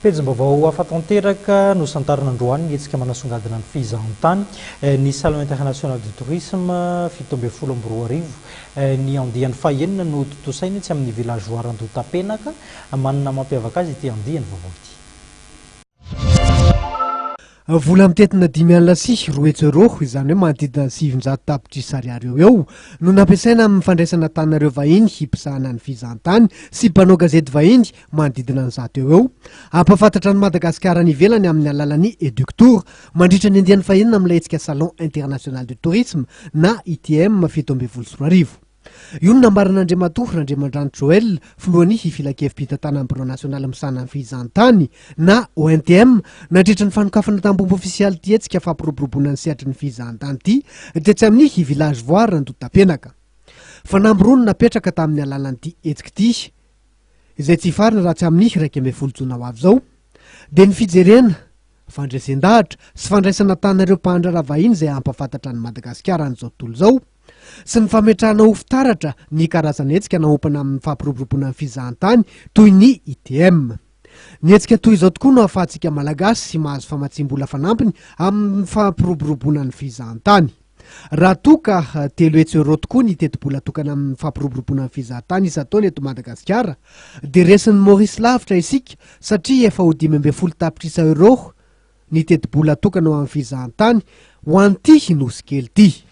Pejim-baovao hafa tanteraka nosantarina androany ny hetsika manasongadina ny fizahantany, ny Salon International du Tourisme 2017. Ny andiany fahenina no tontosaina etsy amin'ny Village Joie Andohatapenaka. Manana mampiavaka azy ity andiany vaovao ity. Vola mitentina 205 euros, izany hoe manodidina ny 900 tapitrisa ariary eo ho eo, no nampiasaina amin'ny fandraisana an-tanana ireo vahiny mpisahana ny fizahantany sy mpanao gazety vahiny manodidina ny 100 eo ho eo. Hampahafantatra an'i Madagasikara any ivelany amin'ny alalan'ny Eductour, mandritra ny andiany fahenina amin'ilay hetsika Salon International du Tourisme na ITM 2017. Io no nambaran'Andriamatoa Randriamandranto Joël, filohan'ny Filankevi-pitantanan'ny Birao Nasionaly misahana ny Fihizantany na ONTM, nandritra ny fanokafana tamim-pomba ofisialy ity hetsika fampiroboroboana ny sehatry ny fihizantany ity tetsy amin'ny Village Voara Andohatapenaka. Fanamby roa no napetraka tamin'ny alalan'ity hetsika ity, izay tsy hifarana raha tsy amin'ny 11 jona ho avy izao, dia ny fijerena, fandresen-dahatra sy fandraisana an-tanana ireo mpandraharaha vahiny izay hampahafantatra an'i Madagasikara an'izao tontolo izao. sy ny fametrahana ho fitaratra ny karazana hetsika naompana amin'ny fampiroboroboana ny fizahantany toy ny ITM. Ny hetsika toy izao tokoa no ahafahantsika Malagasy mahazo famatsiam-bola fanampiny amin'ny fampiroboroboana ny fizahantany. Raha toa ka 300 euros tokoa ny tetibola atokana amin'ny fampiroboroboana ny fizahantany isan-taona eto Madagasikara dia resin'i Maurice lavitra isika satria efa ho 15 tapitrisa euros ny tetibola atokana ho an'ny fizahantany ho an'ity nosy kely ity.